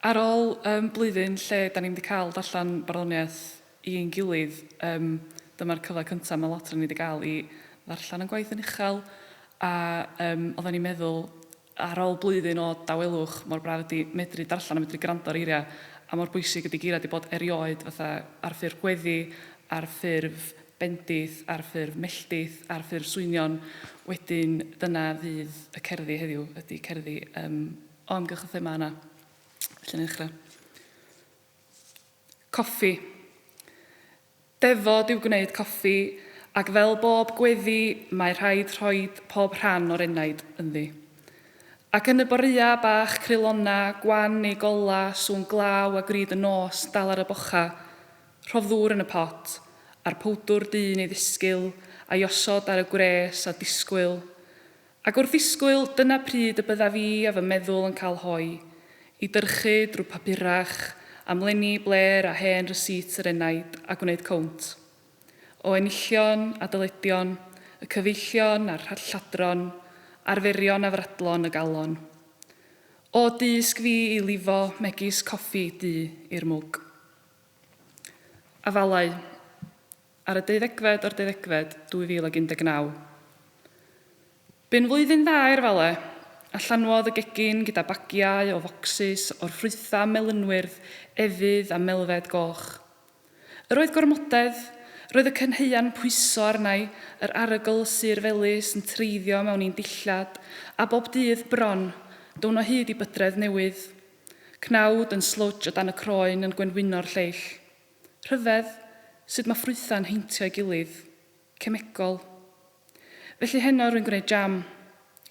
Ar ôl um, blwyddyn lle da ni'm 'di cael darllen barddoniaeth i'n gilydd, um, dyma'r cyfle cyntaf mae lot o'n ni wedi gael i ddarllen yn gwaith yn uchel, a um, oedden ni'n meddwl ar ôl blwyddyn o dawelwch mor braf ydy medru darllen a medru gwrando ar eiriau, a mor bwysig ydy geiriau 'di bod erioed fatha ar ffurf gweddi, ar ffurf bendith, ar ffurf melltith, ar ffurf swynion. Wedyn dyna fydd y cerddi heddiw, ydy cerddi um, o amgylch y thema yna. Felly ni'n ddechrau. Coffi. Defod yw gwneud coffi, ac fel bob gweddi mae rhaid rhoid pob rhan o'r enaid ynddi. Ac yn y boreua bach creulona, gwan ei gola, sŵn glaw a gwrid y nos dal ar y bocha, rhof ddŵr yn y pot, a'r powdwr du'n ei ddisgyl, a'i osod ar y gwres a disgwyl. Ac wrth ddisgwyl, dyna pryd y byddaf i a fy meddwl yn cael hoe, i dyrchu drwy papurach, amlenni blêr a hen rysîts yr enaid, a gwneud cownt. O enillion a dyledion, y cyfeillion a'r lladron, arferion afradlon y galon. O dysg fi i lifo megis coffi du i'r mwg. Afalau. Ar y deuddegfed o'r deuddegfed, 2019. Bu'n flwyddyn dda i'r Fale, a llanwodd y gegin gyda bagiau o focsys o'r ffrwythau melynwyrdd, efydd a melfed goch. Yr oedd gormodedd, roedd y cynhaeau'n pwyso arna-i, yr arogl sur felys yn treiddio mewn i'n dillad, a bob dydd, bron, down o hyd i bydredd newydd. Cnawd yn slwtsh o dan y croen yn gwenwyno'r lleill. Rhyfedd, sut mae ffrwythau'n heintio'i gilydd. Cemegol. Felly heno rwy'n gwneud jam.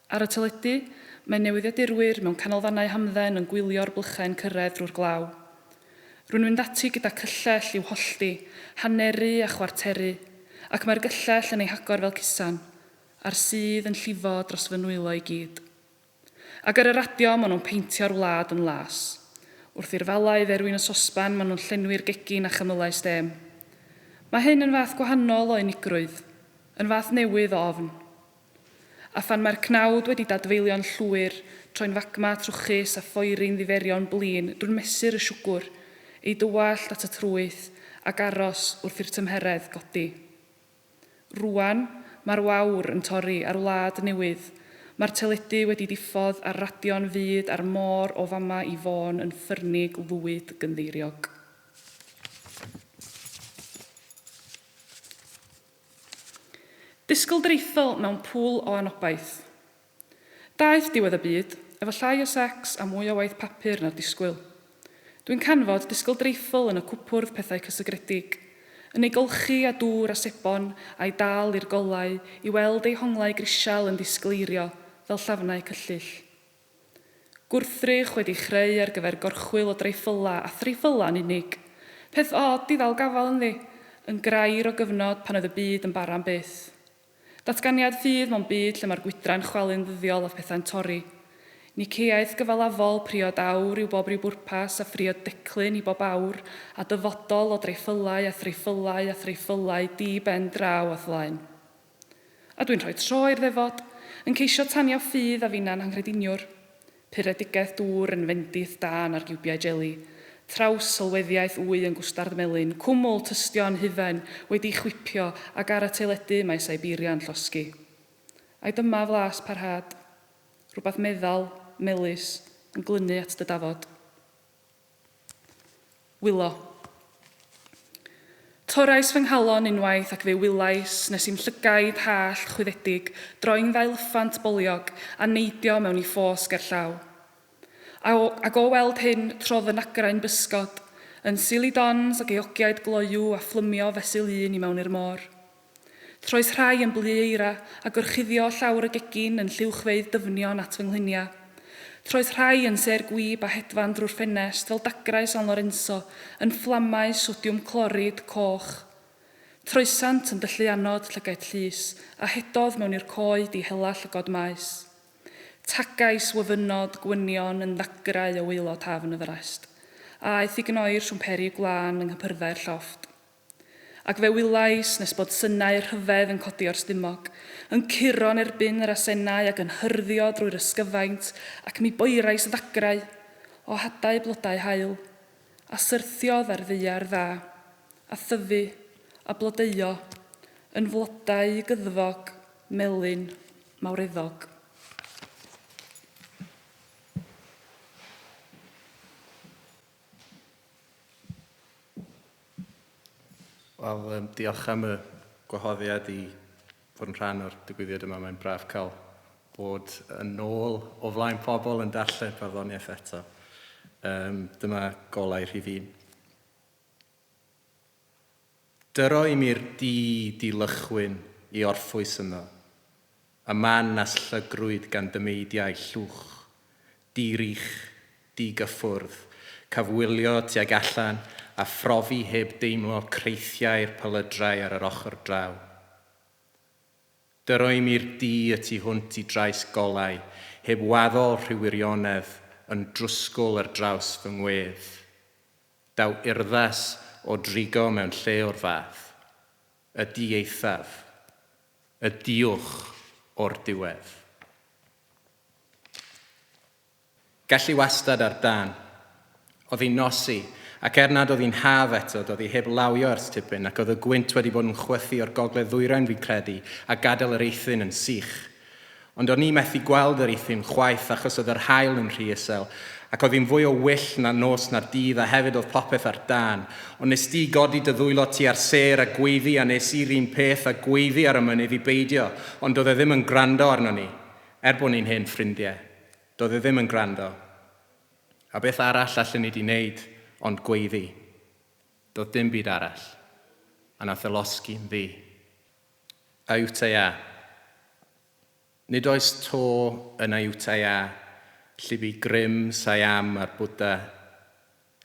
Ar y teledu, mae newyddiadurwyr mewn canolfannau hamdden yn gwylio'r blychau'n cyrraedd drwy'r glaw. Rwy'n mynd ati gyda cyllell i'w hollti, haneru a chwarteru, ac mae'r gyllell yn ei hagor fel cusan, a'r sudd yn llifo dros fy nwylo i gyd. Ac ar y radio maen nhw'n peintio'r wlad yn las. Wrth i'r falau ferwi'n y sosban maen nhw'n llenwi'r gegin â chymylau stêm. Mae hyn yn fath gwahanol o unigrwydd, yn fath newydd o ofn. A phan mae'r cnawd wedi dadfeilio'n llwyr, troi'n fagma trwchus a phoeri'n ddiferion blin drwy'n mesur y siwgwr, ei dywallt at y trwyth ac aros wrth i'r tymheredd godi. Rŵan, mae'r wawr yn torri ar wlad newydd. Mae'r teledu wedi diffodd a'r radio'n fud a'r môr o fama i Fôn yn ffyrnig lwyd gynddeiriog. Disgwyl dreifl mewn pwl o anobaith. Daeth diwedd y byd, efo llai o secs a mwy o waith papur na'r disgwyl. Dwi'n canfod disgwyl dreiffl yn y cwpwrdd pethau cysegredig, yn ei golchi â dŵr a sebon a'i dal i'r golau i weld ei honglau grisial yn disgleirio fel llafnau cyllyll. Gwrthrych wedi chreu ar gyfer gorchwyl o dreiffylau a threiffylau'n unig. Peth od i ddal gafael ynddi, yn grair o gyfnod pan oedd y byd yn bara am byth. Datganiad ffydd mewn byd lle mae'r gwydrau'n chwalu'n ddyddiol a phethau'n torri. Niceaeth gyfalafol, priod aur i'w bob rhyw bwrpas a phriod declyn i bob awr, a dyfodol o dreiffylau a threiffylau a threiffylau di-ben draw a flaen. A dwi'n rhoi tro i'r ddefod, yn ceisio tanio ffydd a finna'n anghrediniwr. Puredigaeth dŵr yn fendith dân ar giwbiau jeli. Traws sylweddiaeth wy yn gwstard melyn, cwmwl tystion hufen wedi chwipio ac ar y teledu mae Siberia'n llosgi. Ai dyma flas parhad? Rhywbeth meddal, melys, yn glynu at dy dafod. Wylo. Torrais fy nghalon unwaith ac fe wylais nes i'm llygaid hallt chwyddedig droi'n ddau lyffant boliog a neidio mewn i ffos gerllaw. A, ac o weld hyn, trodd fy nagrau'n bysgod, yn silly dons ac eogiaid gloyw a phlymio fesul un i mewn i'r môr. Troes rhai yn blu eira, a gorchuddio llawr y gegin yn lluwchfeydd dyfnion at fy nghluniau. Troes rhai yn sêr gwib a hedfan drwy'r ffenest fel dagrau San Lorenzo, yn fflamau sodiwm clorid coch. Troesant yn dylluanod llygaid llys, a hedodd mewn i'r coed i hela llygod maes. Tagais wyfynod gwynion yn ddagrau o waelod hafn y frest, a aeth i gnoi'r siwmperi gwlân yng nghypyrddau'r llofft. Ac fe wylais nes bod synau rhyfedd yn codi o'r stumog, yn curo'n erbyn yr asennau ac yn hyrddio drwy'r ysgyfaint, ac mi boerais ddagrau o hadau blodau haul, a syrthiodd ar ddaear dda, a thyfu, a blodeuo, yn flodau gyddfog, melyn, mawreddog. Wel, um, diolch am y gwahoddiad i fod yn rhan o'r digwyddiad yma. Mae'n braf cael bod yn ôl o flaen pobl yn darllen barddoniaeth eto. Um, dyma golau rhif un. Dyro i mi'r du dilychwyn i orffwys ynddo, y man nas llygrwyd gan dymeidiau llwch, di-rych, di-gyffwrdd, caf wylio tuag allan a phrofi heb deimlo creithiau'r pelydrau ar yr ochr draw. Dyro i mi'r du y tu hwnt i drais golau, heb waddol rhyw wirionedd yn drwsgwl ar draws fy ngwedd. Daw urddas o drigo mewn lle o'r fath, y dieithaf, y diwch o'r diwedd. Gallu wastad ar dân. Oedd hi'n nosi, ac er nad oedd hi'n haf eto, doedd hi heb lawio ers tipyn, ac oedd y gwynt wedi bod yn chwythu o'r gogledd-ddwyrain fi'n credu, a gadael yr eithin yn sych. Ond o'n i methu gweld yr eithin chwaith achos oedd yr haul yn rhy isel, ac oedd hi'n fwy o wyll na nos na'r dydd a hefyd oedd popeth ar dân. Ond nes di godi dy ddwylo tua'r sêr a gweiddi a nes i'r un peth a gweiddi ar y mynydd i beidio, ond doedd e ddim yn gwrando arno ni, er bod ni'n hen ffrindie. Doedd e ddim yn gwrando. A beth arall allen ni di wneud ond gweiddi? Doedd dim byd arall. A nath e losgi'n ddu. Ayutthaya. Nid oes to yn Ayutthaya, lle bu grym Siam a'r Bwdha,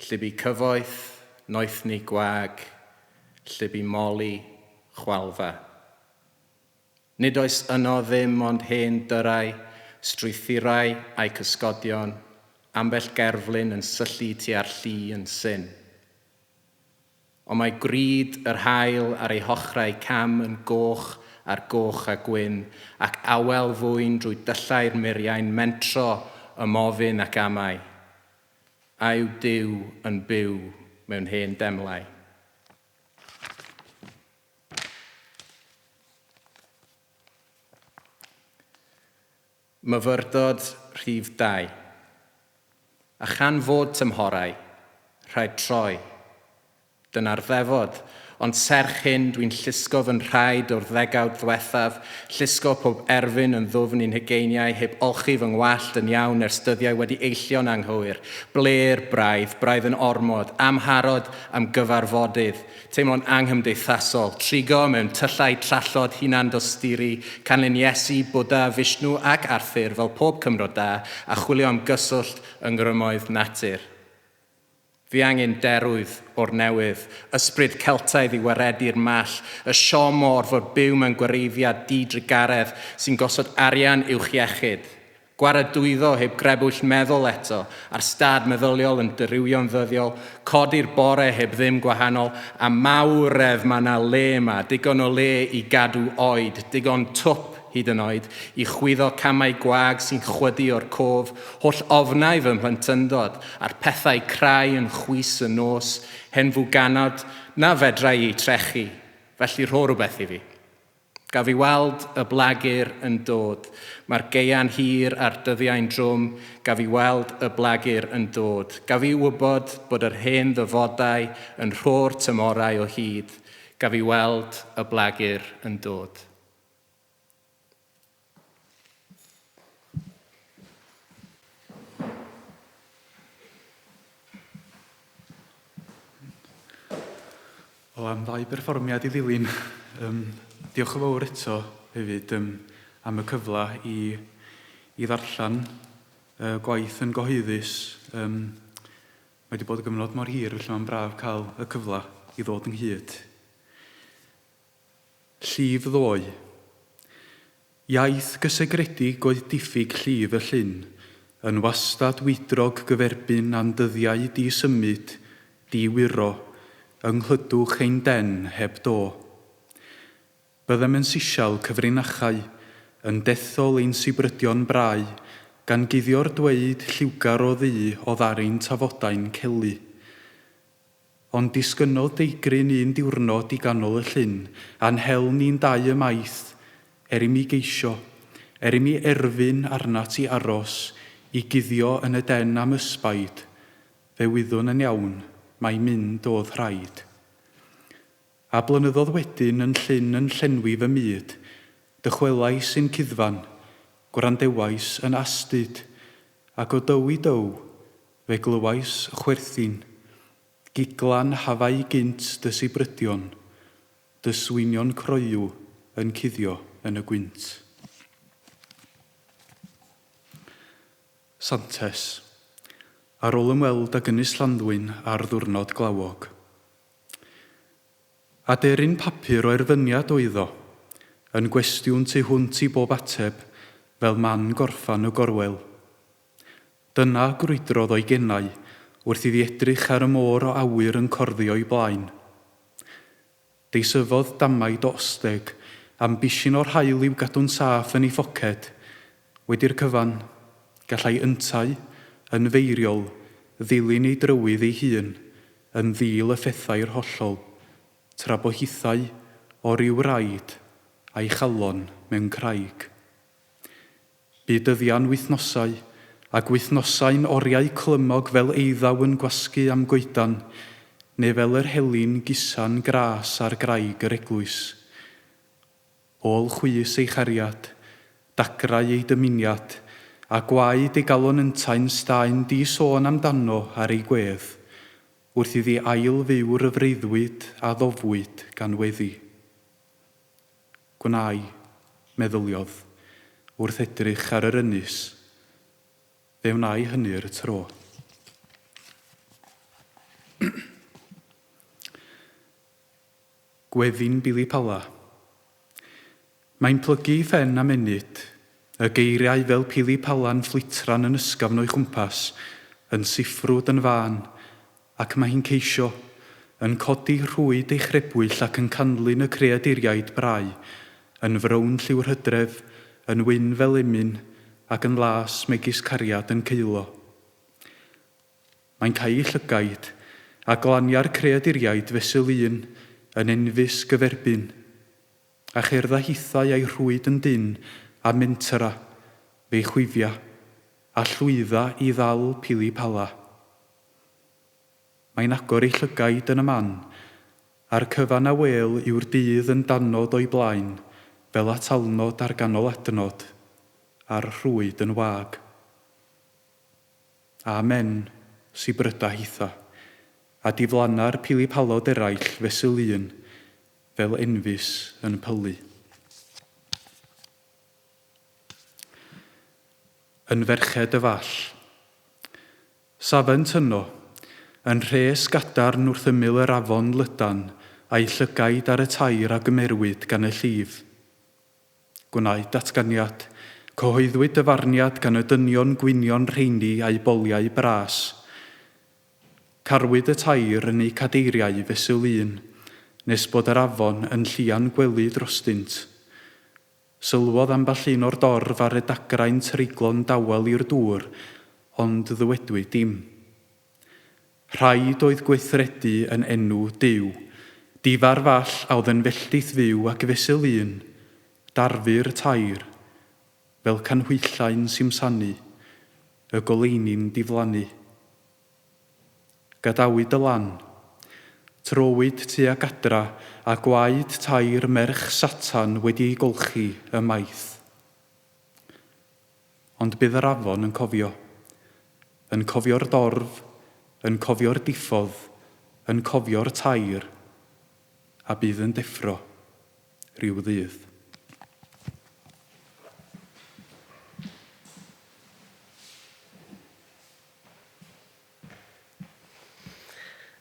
lle bu cyfoeth, noethni gwag, lle bu moli, chwalfa. Nid oes yno ddim ond hen dyrau, strwythurau a'u cysgodion, ambell gerflun yn syllu tua'r llu yn syn. Ond mae gwrid yr haul ar ei hochrau cam yn goch ar goch a gwyn, ac awel fwyn drwy dyllau'r muriau'n mentro ymofyn ac amau. A yw Duw yn byw mewn hen demlau? Myfyrdod rhif 2. A chan fod tymhorau, rhaid troi. Dyna'r ddefod. Ond serch hyn, dwi'n llusgo fy nhraed o'r ddegawd ddwethaf, llusgo pob erfyn yn ddwfn i'n hugeiniau, heb olchi fy ngwallt yn iawn ers dyddiau wedi eillio'n anghywir. Blêr, braidd, braidd yn ormod, amharod am gyfarfodydd, teimlo'n anghymdeithasol, trigo mewn tyllau trallod hunan-dosturi, canlyn Iesu, Bwdha, Vishnu ac Arthur fel pob Cymro da, a chwilio am gyswllt yng ngrymoedd natur. Fi angen derwydd o'r newydd, ysbryd Celtaidd i waredu'r mall, y siom o orfod byw mewn gwareiddiad di-drugaredd sy'n gosod arian uwch iechyd. Gwaradwyddo heb grebwyll meddwl eto, a'r stad meddyliol yn dirywio'n ddyddiol, codi'r bore heb ddim gwahanol, a mawredd ma' 'na le 'ma, digon o le i gadw oed, digon twp hyd yn oed, i chwyddo camau gwag sy'n chwydu o'r cof, holl ofnau fy mhlentyndod, a'r pethau crai yn chwys y nos, hen fwganod na fedrai eu trechu, felly rho rhywbeth i fi. Gaf i weld y blagur yn dod. Mae'r gaeau'n hir a'r dyddiau'n drwm, gaf i weld y blagur yn dod. Gaf i wybod bod yr hen ddyfodau yn rho'r tymhorau o hyd, gaf i weld y blagur yn dod. Wel, am ddau berfformiad i ddilyn. Um, diolch yn fawr eto hefyd um, am y cyfle i, i ddarllen uh, gwaith yn gyhoeddus. Um, mae wedi bod yn gyfnod mor hir, felly mae'n braf cael y cyfle i ddod ynghyd. Llif ddoe. Iaith gysegredig oedd diffyg llif y llyn, yn wastad wydrog gyferbyn â'n dyddiau di-symud, di-wyro, yng nghlydwch ein den heb do. Byddem yn sisial cyfrinachau, yn dethol ein sibrydion brau, gan guddio'r dweud lliwgar o ddu o ddarin tafodau'n celu. Ond disgynnodd deigryn un diwrnod i ganol y llyn, a'n hel ni'n dau ymaith, er i mi geisio, er i mi erfyn arnat i aros, i guddio yn y den am ysbaid, fe wyddwn yn iawn mai mynd o'dd rhaid. A blynyddodd wedyn yn llyn yn llenwi fy myd, dychwelais i'm cuddfan, gwrandewais yn astud, ac o dow i dow, fe glywais chwerthin, giglan hafau gynt dy sibrydion, dy swynion croyw yn cuddio yn y gwynt. Santes. Ar ôl ymweld ag Ynys Llanddwyn ar ddiwrnod glawog. Aderyn papur o erfyniad oedd o, yn gwestiwn tu hwnt i bob ateb, fel man gorffan y gorwel. Dyna grwydrodd o'i genau wrth iddi edrych ar y môr o awyr yn corddi o'i blaen. Deisyfodd damaid o osteg am bishyn o'r haul i'w gadw'n saff yn ei phoced. Wedi'r cyfan, gallai yntau, yn feiriol, ddilyn ei drywydd ei hun, yn ddil y phethau'r hollol, tra bo hithau, o ryw raid, a'i chalon mewn craig. Bu dyddiau'n wythnosau, ac wythnosau'n oriau clymog fel eiddaw yn gwasgu am goedan, neu fel yr helyn gusan gras ar graig yr eglwys. Ôl chwys ei chariad, dagrau ei dymuniad, a gwaed ei galon yntau'n staen di-sôn amdano ar ei gwedd, wrth iddi ail-fyw'r y freuddwyd a ddofwyd gan weddi. Gwnâi, meddyliodd, wrth edrych ar yr ynys. Fe wnâi hynny'r tro. Gweddi'n Bili Pala. Mae'n plygu ei phen am ennyd, y geiriau fel pili pala'n fflitran yn ysgafn o'i chwmpas, yn siffrwd yn fân, ac mae hi'n ceisio, yn codi rhwyd ei chrebwyll ac yn canlyn y creaduriaid brau, yn frown lliw'r hydref, yn wyn fel emyn, ac yn las megis cariad yn ceulo. Mae'n cau'i llygaid, a glania'r creaduriaid fesul un, yn enfys gyferbyn. A cherdda hithau a'i rhwyd yn dynn, a mentra, fe'i chwifia, a llwydda i ddal pili pala. Mae'n agor ei llygaid yn y man, a'r cyfan a wêl yw'r dydd yn dannod o'i blaen, fel atalnod ar ganol adnod, a'r rhwyd yn wag. Amen, sibryda hitha, a diflanna'r pili-palod eraill fesul un, fel enfys yn pylu. Yn ferched y fall. Safent yno, yn rhes gadarn wrth ymyl yr afon lydan, a'u llygaid ar y tair a gymerwyd gan y llif. Gwnaed datganiad. Cyhoeddwyd dyfarniad gan y dynion gwynion rheini a'u boliau bras. Carwyd y tair yn eu cadeiriau fesul un, nes bod yr afon yn llian gwely drostynt. Sylwodd ambell un o'r dorf ar y dagrau'n treiglo'n dawel i'r dŵr, ond ddywedwyd dim. Rhaid oedd gweithredu yn enw Duw. Difar fall a oedd yn felldith fyw ac fesul un, darfu'r tair, fel canhwyllau'n simsanu, y goleuni'n diflannu. Gadawyd y lan. Trowyd tuag adra, a gwaed tair merch Satan wedi ei golchi ymaith. Ond bydd yr afon yn cofio. Yn cofio'r dorf, yn cofio'r diffodd, yn cofio'r tair, a bydd yn deffro, ryw ddydd.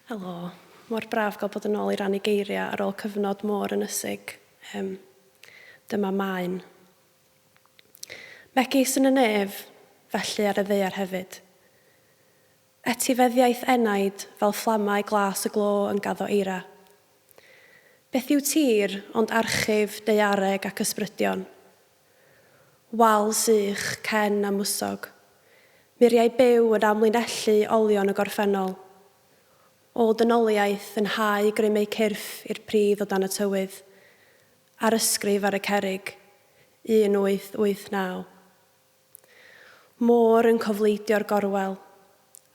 Helo. Mor braf gael bod yn ôl i rannu geiriau ar ôl cyfnod mor ynysig. Um, dyma maen. Megis yn y nef, felly ar y ddaear hefyd. Etifeddiaeth enaid fel fflamau glas y glo yn gaddo eira. Beth yw tir ond archif daeareg ac ysbrydion? Wal sych, cen a mwsog. Muriau byw yn amlinellu olion y gorffennol. Ôl dynoliaeth yn hau grym eu cyrff i'r pridd o dan y tywydd. Arysgrif ar y cerrig. 1889. Môr yn cofleidio'r gorwel.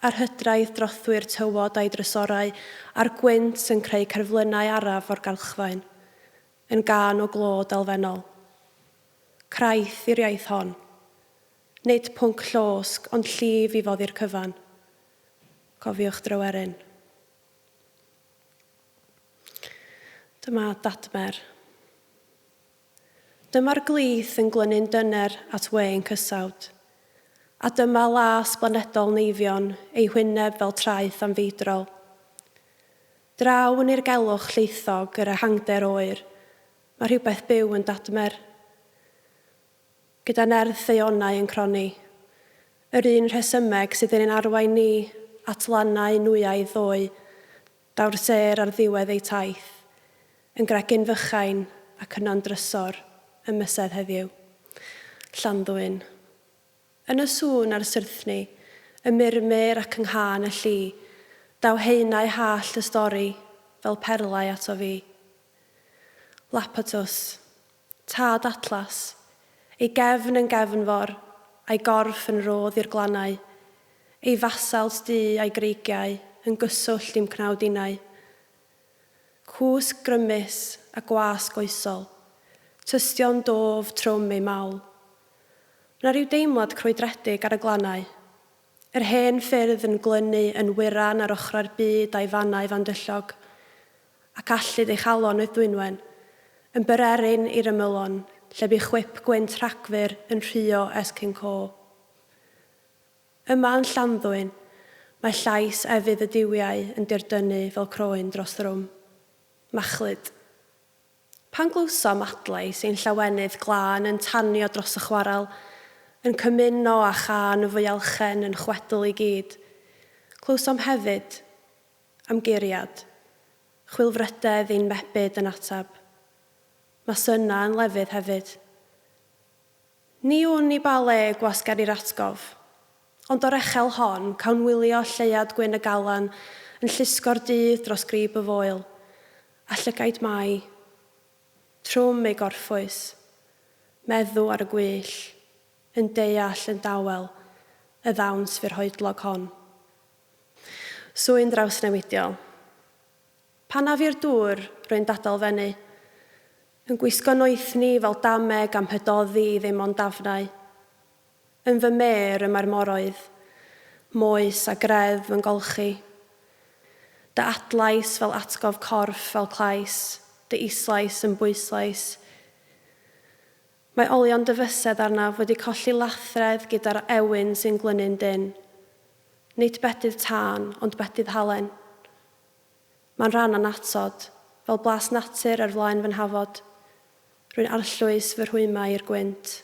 A'r hydraidd drothwy'r tywod a'i drysorau, a'r gwynt yn creu cerflynau araf o'r galchfaen. Yn gân o glod elfennol. Craith i'r iaith hon. Nid pwnc llosg, ond llif i foddi'r cyfan. Cofiwch Dryweryn. Dyma Dadmer. Dyma'r glith yn glynu'n dyner at wên cysawd. A dyma las blanedol Neifion, ei hwyneb fel traeth anfeidrol. Draw yn nirgelwch llaethog yr ehangder oer, mae rhywbeth byw yn dadmer. Gyda nerth ei onau yn cronni. Yr un rhesymeg sydd yn ein arwain ni at lannau nwyaidd ddoe Daw'r sêr ar ddiwedd eu taith, yn gregyn fychain ac yno'n drysor ym mysedd heddiw. Llanddwyn. Yn y sŵn a'r syrthni, y murmur ac yng nghân y lli, daw haenau hallt y stori fel perlau ato fi. Lapatws. Tad Atlas. Ei gefn yn gefnfor, a'i gorff yn rodd i'r glannau. Ei fasalt du a'i greigiau yn gyswllt i'm cnawd innau. Cwsg grymus a gwasg oesol. Tystion dof trwm ei mawl. Wna rhyw deimlad crwydredig ar y glannau. Yr hen ffyrdd yn glynu yn wyran ar ochrau'r byd a'i fannau fandyllog. Ac alltud ei chalon oedd Dwynwen, yn bererin i'r ymylon, lle bu chwip gwynt Rhagfyr yn rhuo ers cyn co. Yma yn Llanddwyn, mae llais efydd y duwiau yn dirdynnu fel croen dros ddrwm. Machlud. Pan glywsom adlais ein llawenydd glân yn tanio dros y chwarel, yn cymuno â chân y fwyalchen yn chwedl i gyd, clywsom hefyd am guriad, chwilfrydedd ein mebyd yn ateb. Mae synau yn lefydd hefyd. Ni wn i ba le gwasgari'r atgof. Ond o'r echel hon, cawn wylio lleuad gwyn y galan yn llusgo'r dydd dros grib y foel, a llygaid Mai, trwm ei gorffwys, meddw ar y gwyll, yn deall yn dawel y ddawns fyrhoedlog hon. Swyn drawsnewidiol. Pan af i'r dŵr, rwy'n dadalfennu. Yn gwisgo noethni fel dameg a'm hydoddi i ddim ond dafnau. Yn fy mêr y mae'r moroedd. Moes a greddf yn golchi. Dy adlais fel atgof corff fel clais, dy islais yn bwyslais. Mae olion dy fysedd arnaf wedi colli lathredd gyda'r ewyn sy'n glynu'n dynn. Nid bedydd tân, ond bedydd halen. Mae'n rhan annatod, fel blas natur ar flaen fy nhafod. Rwy'n arllwys fy rhwymau i'r gwynt.